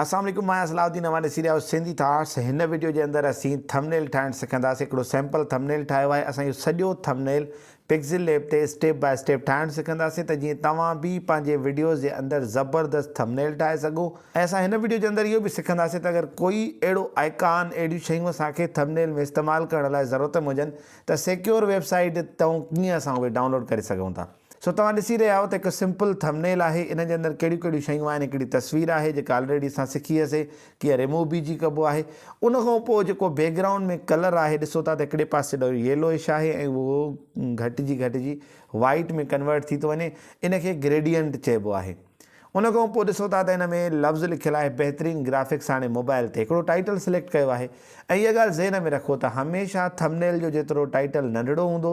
اسلام عليڪم مان آهيان صلاح الدين اوهان ڏسي رهيا آهيو سنڌي ٿاٽس هن وڊيو جي اندر اسين ٿمنيل ٺاهڻ سکنداسين هڪڙو سيمپل ٿمنيل ٺاهيو آهي اسان اهو سڄو ٿمنيل پڪسل ليب تي اسٽيپ باء اسٽيپ ٺاهڻ سکنداسين ته جيئن توهان به پنهنجي وڊيوز جي اندر زبردست ٿمنيل ٺاهي سگهو ۽ اسان هن وڊيو جي اندر اهو به سکنداسين ته اگر ڪوئي اهڙو آئيڪان اهڙيون شيون اسان کي ٿمنيل ۾ استعمال ڪرڻ لاء ضرورت ۾ هجن ته سيڪيور ويب سائيٽ تون ڪيئن اسان اهي ڊائونلوڊ ڪري سگهون ٿا. سو توهان ڏسي رهيا آهيو ته هڪ سمپل ٿمنيل آهي ان جي اندر ڪهڙيون ڪهڙيون شيون آهن هڪڙي تصوير آهي جيڪا آلريڊي اسان سکي هئسي ڪيئن ريموو بي جي ڪبو آهي ان کان پوء جيڪو بيڪ گرائونڊ ۾ ڪلر آهي ڏسو ٿا ته هڪڙي پاسي ڏانهن ييلوئش آهي ۽ اهو گهٽجي گهٽجي وائيٽ ۾ ڪنورٽ ٿي ٿو وڃي ان کي گريڊينٽ چئبو آهي. ان کان پوء ڏسو ٿا ته ان ۾ لفظ لکيل آهي بهترين گرافڪس هاڻي موبائل تي هڪڙو ٽائيٽل سليڪٽ ڪيو آهي ۽ اها ڳالهه ذهن ۾ رکو ته هميشه ٿمنيل جو جيترو ٽائيٽل ننڍڙو هوندو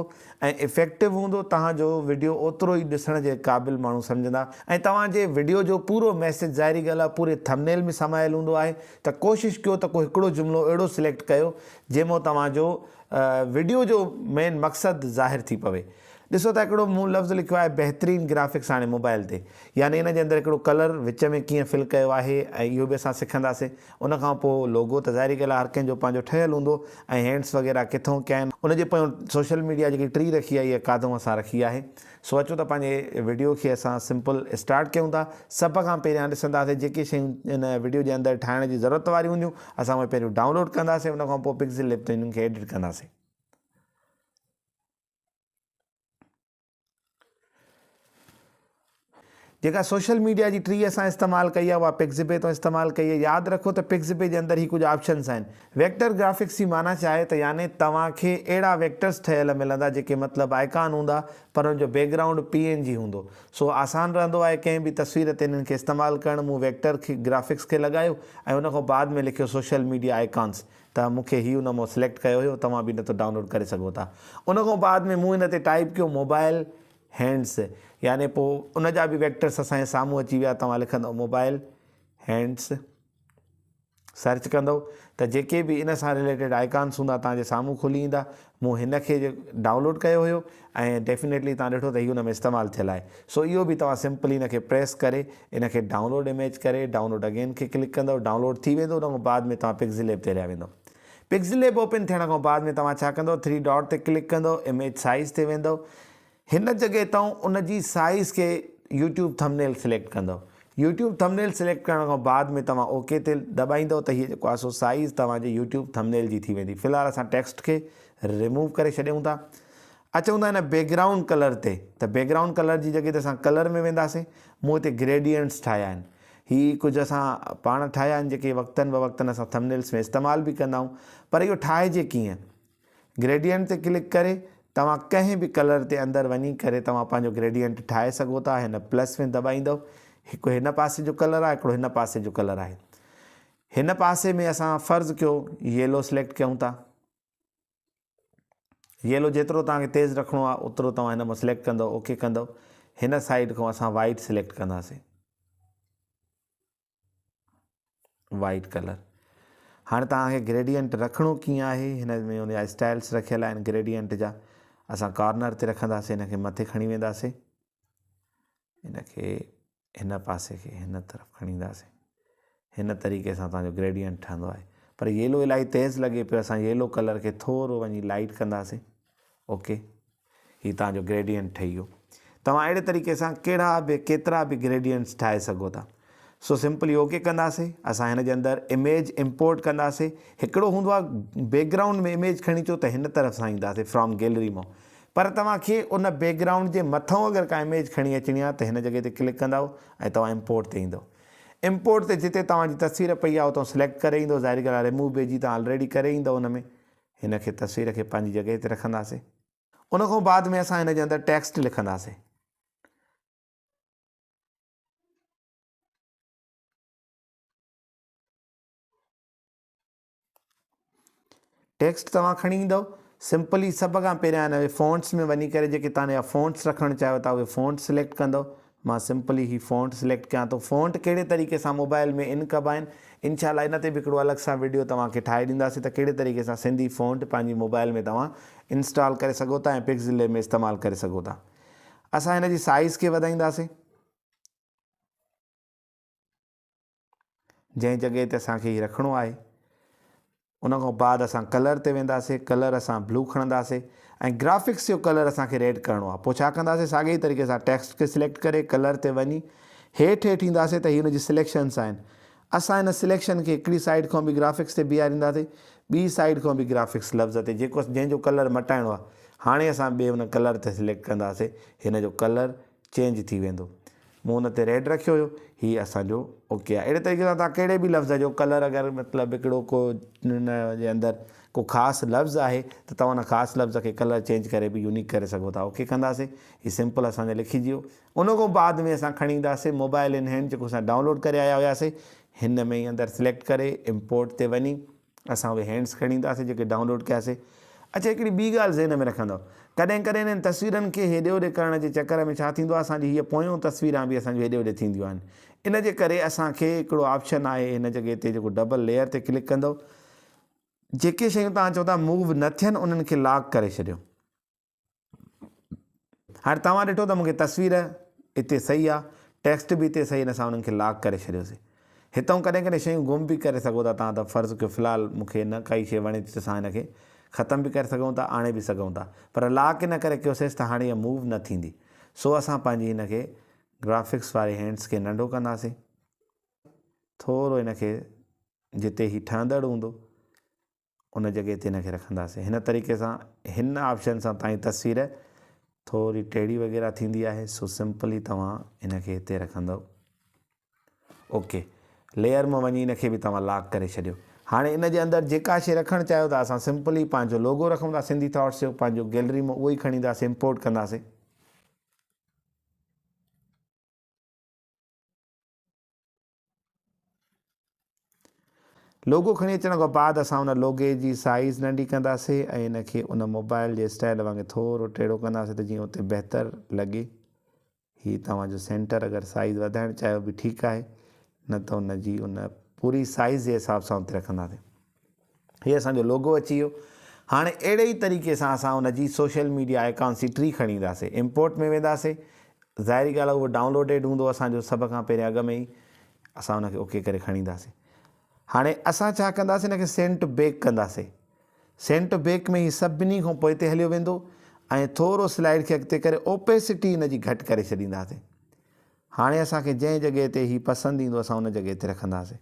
۽ افيڪٽو هوندو توهان جو وڊيو اوترو ئي ڏسڻ جي قابل ماڻهو سمجهندا ۽ توهان جي وڊيو جو پورو ميسيج ظاهري ڳالهه آهي پوري ٿمنيل ۾ سمايل هوندو آهي ته ڪوشش ڪيو ته ڪو هڪڙو جملو اهڙو سليڪٽ ڪيو جنهن مان توهان جو وڊيو جو مين مقصد ظاهر ٿي پوي. ڏسو ته هڪڙو مون لفظ لکيو آهي بهترين گرافڪس هاڻي موبائل تي يعني ان جي اندر هڪڙو ڪلر وچ ۾ ڪيئن فل ڪيو آهي ۽ اهو به اسان سکنداسين ان کان پوء لوگو ته ظاهري ڳالهه آهي هر ڪنهن جو پنهنجو ٺهيل هوندو ۽ هينڊس وغيره ڪٿون ڪيا آهن ان جي پويان سوشل ميڊيا جيڪي ٽري رکي آهي اها ڪاڌون اسان رکي آهي سو اچو ته پنهنجي وڊيو کي اسان سمپل اسٽارٽ ڪيون ٿا سڀ کان پهريان ڏسنداسين جيڪي شيون ان وڊيو جي اندر ٺاهڻ جي ضرورت واريون هونديون اسان اهي پهريون ڊائونلوڊ ڪنداسين ان کان پوء پڪسل ليب تي انهن کي ايڊٽ ڪنداسين. جيڪا سوشل ميڊيا جي ٽري اسان استعمال ڪئي آهي اها پڪسبي تون استعمال ڪئي آهي ياد رکو ته پڪسبي جي اندر هي ڪجهه آپشنس آهن ويڪٽر گرافڪس جي معنيٰ ڇا آهي ته يعني توهان کي اهڙا ويڪٽرس ٺهيل ملندا جيڪي مطلب آئيڪان هوندا پر ان جو بيڪ گرائونڊ پي اين جي هوندو سو آسان رهندو آهي ڪنهن به تصوير تي انهن کي استعمال ڪرڻ مون ويڪٽر گرافڪس کي لڳايو ۽ ان کان بعد ۾ لکيو سوشل ميڊيا آئيڪانس ته مون کي هي ان مون سليڪٽ ڪيو هيو توهان به ان تان ڊائونلوڊ ڪري سگهو ٿا ان کان بعد ۾ مون ان تي ٽائيپ ڪيو موبائل هينڊس يعني پوء ان جا به ويڪٽرس اسان جي سامهون اچي ويا توهان لکندو موبائل هينڊس سرچ ڪندو ته جيڪي به ان سان رليٽيڊ آئيڪانس هوندا توهان جي سامهون کلي ايندا مون هن کي ڊائونلوڊ ڪيو هيو ۽ ڊيفينيٽلي توهان ڏٺو ته هي ان ۾ استعمال ٿيل آهي سو اهو به توهان سمپلي ان کي پريس ڪري ان کي ڊائونلوڊ اميج ڪري ڊائونلوڊ اگين کي ڪلڪ ڪندو ڊائونلوڊ ٿي ويندو ان کان بعد ۾ توهان پڪسل ايپ تي هليا ويندو پڪسل ايپ اوپن ٿيڻ کان بعد ۾ توهان ڇا ڪندو ٿري ڊاٽ تي ڪلڪ ڪندو اميج سائيز تي ويندو هن جڳهه تان ان جي سائيز کي يوٽيوب ٿمنيل سليڪٽ ڪندو. يوٽيوب ٿمنيل سليڪٽ ڪرڻ کان بعد ۾ توهان اوڪي تي دٻائيندو ته هي جيڪو آهي سو سائيز توهان جي يوٽيوب ٿمنيل جي ٿي ويندي. في الحال اسان ٽيڪسٽ کي ريموو ڪري ڇڏيون ٿا. اچون ٿا هن بيڪ گرائونڊ ڪلر تي ته بيڪ گرائونڊ ڪلر جي جڳهه تي اسان ڪلر ۾ وينداسين. مون هتي گريڊينٽس ٺاهيا آهن. هي ڪجهه اسان پاڻ ٺاهيا آهن جيڪي وقتن بوقتن اسان ٿمنيلس ۾ استعمال به ڪندا آهيون پر اهو ٺاهجي ڪيئن؟ گريڊينٽ تي ڪلڪ ڪري توهان ڪنهن به ڪلر تي اندر وڃي ڪري توهان پنهنجو گريڊينٽ ٺاهي سگهو ٿا هن پلس ۾ دٻائيندو هڪ هن پاسي جو ڪلر آهي هڪڙو هن پاسي جو ڪلر آهي هن پاسي ۾ اسان فرض ڪيو ييلو سليڪٽ ڪيون ٿا ييلو جيترو توهان کي تيز رکڻو آهي اوترو توهان هن مان سليڪٽ ڪندو اوڪي ڪندو هن سائيڊ کان اسان وائيٽ سليڪٽ ڪنداسين وائيٽ ڪلر هاڻي توهان کي گريڊينٽ رکڻو ڪيئن آهي هن ۾ ان جا اسٽائلس رکيل آهن گريڊينٽ جا اسان ڪارنر تي رکنداسين هن کي مٿي کڻي وينداسين هن کي هن پاسي کي هن طرف کڻي اينداسين هن طريقي سان توهان جو گريڊينٽ ٺهندو آهي پر ييلو الاهي تيز لڳي پيو اسان ييلو ڪلر کي ٿورو وڃي لائيٽ ڪنداسين اوڪي هي توهان جو گريڊينٽ ٺهي ويو. توهان اهڙي طريقي سان ڪهڙا به ڪيترا به گريڊينٽس ٺاهي سگهو ٿا. سو سمپلي اوڪي ڪنداسين. اسان هن جي اندر اميج امپورٽ ڪنداسين. هڪڙو هوندو آهي بيڪ گرائونڊ ۾ اميج کڻي اچو ته هن طرف سان اينداسين فرام گيلري مان. پر توهان کي ان بيڪ گرائونڊ جي مٿئون اگر ڪا اميج کڻي اچڻي آهي ته هن جڳهه تي ڪلڪ ڪندائو ۽ توهان امپورٽ تي ايندو. امپورٽ تي جتي توهان جي تصوير پئي آهي اتان سليڪٽ ڪري ايندو. ظاهري ڳالهه آهي ريموو بيجي توهان آلريڊي ڪري ايندو ان ۾. هن کي تصوير کي پنهنجي جڳهه تي رکنداسين. ان کان بعد ۾ اسان هن جي اندر ٽيڪسٽ لکنداسين. ٽيڪسٽ توهان کڻي ايندو سمپلي سڀ کان پهريان هن فونٽس ۾ وڃي ڪري جيڪي توهان جا فونٽس رکڻ چاهيو ٿا اهي فونٽ سليڪٽ ڪندو مان سمپلي هي فونٽ سليڪٽ ڪيان ٿو فونٽ ڪهڙي طريقي سان موبائل ۾ ان ڪبا آهن انشاء الله ان تي به هڪڙو الڳ سان وڊيو توهان کي ٺاهي ڏينداسين ته ڪهڙي طريقي سان سنڌي فونٽ پنهنجي موبائل ۾ توهان انسٽال ڪري سگهو ٿا ۽ پڪسل ليب ۾ استعمال ڪري سگهو ٿا اسان هن جي سائز کي وڌائينداسين. جنهن جڳهه تي اسان کي هي رکڻو آهي. ان کان بعد اسان ڪلر تي وينداسي، ڪلر اسان بلو کڻنداسي ۽ گرافڪس جو ڪلر اسان کي ريڊ ڪرڻو آهي. پوء ڇا ڪنداسي ساڳي ئي طريقي سان ٽيڪسٽ کي سليڪٽ ڪري ڪلر تي وڃي هيٺ هيٺ اينداسي ته هي ان جي سليڪشنس آهن. اسان ان سليڪشن کي هڪڙي سائيڊ کان به گرافڪس تي بيهارينداسي ٻي سائيڊ کان به گرافڪس لفظ تي جيڪو جنهن جو ڪلر مٽائڻو آهي. هاڻي اسان ٻئي ان ڪلر تي سليڪٽ ڪنداسي هن جو ڪلر چينج ٿي ويندو. مون ان تي ريڊ رکيو هيو هي اسان جو اوڪي آهي اهڙي طريقي سان توهان ڪهڙي به لفظ جو ڪلر اگر مطلب هڪڙو ڪو ان جي اندر ڪو خاص لفظ آهي ته توهان ان خاص لفظ کي ڪلر چينج ڪري به يونيڪ ڪري سگهو ٿا اوڪي ڪنداسي هي سمپل اسان جو لکجي ويو ان کان بعد ۾ اسان کڻي اينداسي موبائل ان هينڊ جيڪو اسان ڊائونلوڊ ڪري آيا هياسي هن ۾ ئي اندر سليڪٽ ڪري امپورٽ تي وڃي اسان اهي هينڊس کڻي اينداسين جيڪي ڊائونلوڊ ڪياسين. اڇا هڪڙي ٻي ڳالهه ذهن ۾ رکندؤ. ڪڏهن ڪڏهن انهن تصويرن کي هيڏي هوڏي ڪرڻ جي چڪر ۾ ڇا ٿيندو آهي اسان جي هيء پويون تصويران به اسان جون هيڏي هوڏي ٿينديون آهن. ان جي ڪري اسان کي هڪڙو آپشن آهي هن جڳهه تي جيڪو ڊبل ليئر تي ڪلڪ ڪندؤ جيڪي شيون توهان چئو ٿا موو نه ٿين انهن کي لاڪ ڪري ڇڏيو. هاڻي توهان ڏٺو ته مونکي تصوير اتي صحيح آ ٽيڪسٽ به اتي صحيح ان سان انهن کي لاڪ ڪري ڇڏيوسي هتئون ڪڏهن ڪڏهن شيون گم به ڪري سگهو ٿا توهان ته فرض ڪيو في الحال مونکي نه ڪائي شي وڻي ٿي ته اسان هن کي ختم به ڪري سگهون ٿا آڻي به سگهون ٿا پر لاڪ ان ڪري ڪيوسيس ته هاڻي اها موو نه ٿيندي سو اسان پنهنجي هن کي گرافڪس واري هينڊس کي ننڍو ڪنداسين ٿورو هن کي جتي هي ٺهندڙ هوندو ان جڳهه تي هن کي رکنداسين. هن طريقي سان هن آپشن سان توهان جي تصوير ٿوري ٽيڙي وغيره ٿيندي آهي سو سمپلي توهان هن کي هتي رکندو. اوڪي ليئر مان وڃي هن کي به توهان لاڪ ڪري ڇڏيو. هاڻي ان جي اندر جيڪا شي رکڻ چاهيو ٿا اسان سمپلي پنهنجو لوگو رکون ٿا سنڌي ٿاٽس جو پنهنجو گيلري مان اهو ئي کڻي اينداسين امپورٽ ڪنداسين. لوگو کڻي اچڻ کان بعد اسان ان لوگي جي سائيز ننڍي ڪنداسي ۽ ان کي ان موبائل جي اسٽائل وانگي ٿورو ٽيڙو ڪنداسي ته جيئن اتي بهتر لڳي. هي توهان جو سينٽر اگر سائيز وڌائڻ چاهيو به ٺيڪ آهي نه ته ان جي ان پوري سائيز جي حساب سان اتي رکنداسي. هي اسان جو لوگو اچي ويو. هاڻي اهڙي ئي طريقي سان اسان ان جي سوشل ميڊيا آئيڪانس جي ٽري کڻي اينداسي. امپورٽ ۾ وينداسي. ظاهري ڳالهه آهي اهو ڊائونلوڊيڊ هوندو اسان جو سڀ کان پهريان اڳ ۾ ئي اسان ان کي اوڪي ڪري کڻي اينداسين. هاڻي اسان ڇا ڪنداسين ان کي سينڊ ٽو بيڪ ڪنداسين. سينڊ ٽو بيڪ ۾ هي سڀني کان پوئتي هليو ويندو ۽ ٿورو سلائيڊ کي اڳتي ڪري اوپيسٽي ان جي گهٽ ڪري ڇڏينداسين. هاڻي اسان کي جنهن جڳهه تي هي پسند ايندو اسان ان جڳهه تي رکنداسين.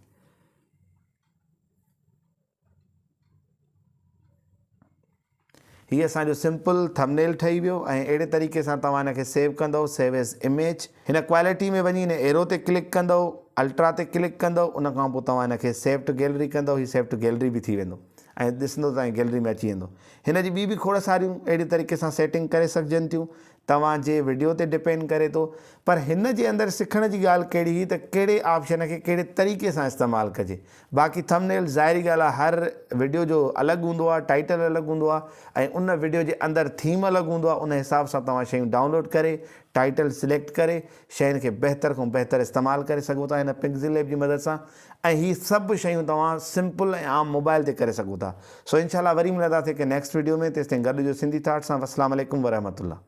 هي اسان جو سمپل ٿمبنيل ٺهي ويو ۽ اهڙي طريقي سان توهان هن کي سيو ڪندؤ سيو ايز اميج هن ڪوالٽي ۾ وڃي هن ايرو تي ڪلڪ ڪندؤ الٽرا تي ڪلڪ ڪندؤ ان کان پوء توهان هن کي سيو ٽو گيلري ڪندؤ هي سيو ٽو گيلري به ٿي ويندو ۽ ڏسندو توهان گيلري ۾ اچي ويندو هن جي ٻي به کوڙ ساريون اهڙي طريقي سان سيٽنگ ڪري سگهجن ٿيون توهان جي وڊيو تي ڊپينڊ ڪري ٿو پر هن جي اندر سکڻ جي ڳالهه ڪهڙي هئي ته ڪهڙي آپشن کي ڪهڙي طريقي سان استعمال ڪجي باقي ٿمب نيل ظاهري ڳالهه آهي هر وڊيو جو الڳ هوندو آهي ٽائيٽل الڳ هوندو آهي ۽ ان وڊيو جي اندر ٿيم الڳ هوندو آهي ان حساب سان توهان شيون ڊائونلوڊ ڪري ٽائيٽل سليڪٽ ڪري شين کي بهتر کان بهتر استعمال ڪري سگهو ٿا هن پڪزل ايپ جي مدد سان ۽ هي سڀ شيون توهان سمپل ۽ عام موبائل تي ڪري سگهو ٿا سو انشاء الله وري ملنداسين هڪ نيڪسٽ وڊيو ۾ تيستائين گڏ هجو سنڌي ٿاٽس سان والسلام عليڪم ورحمة الله.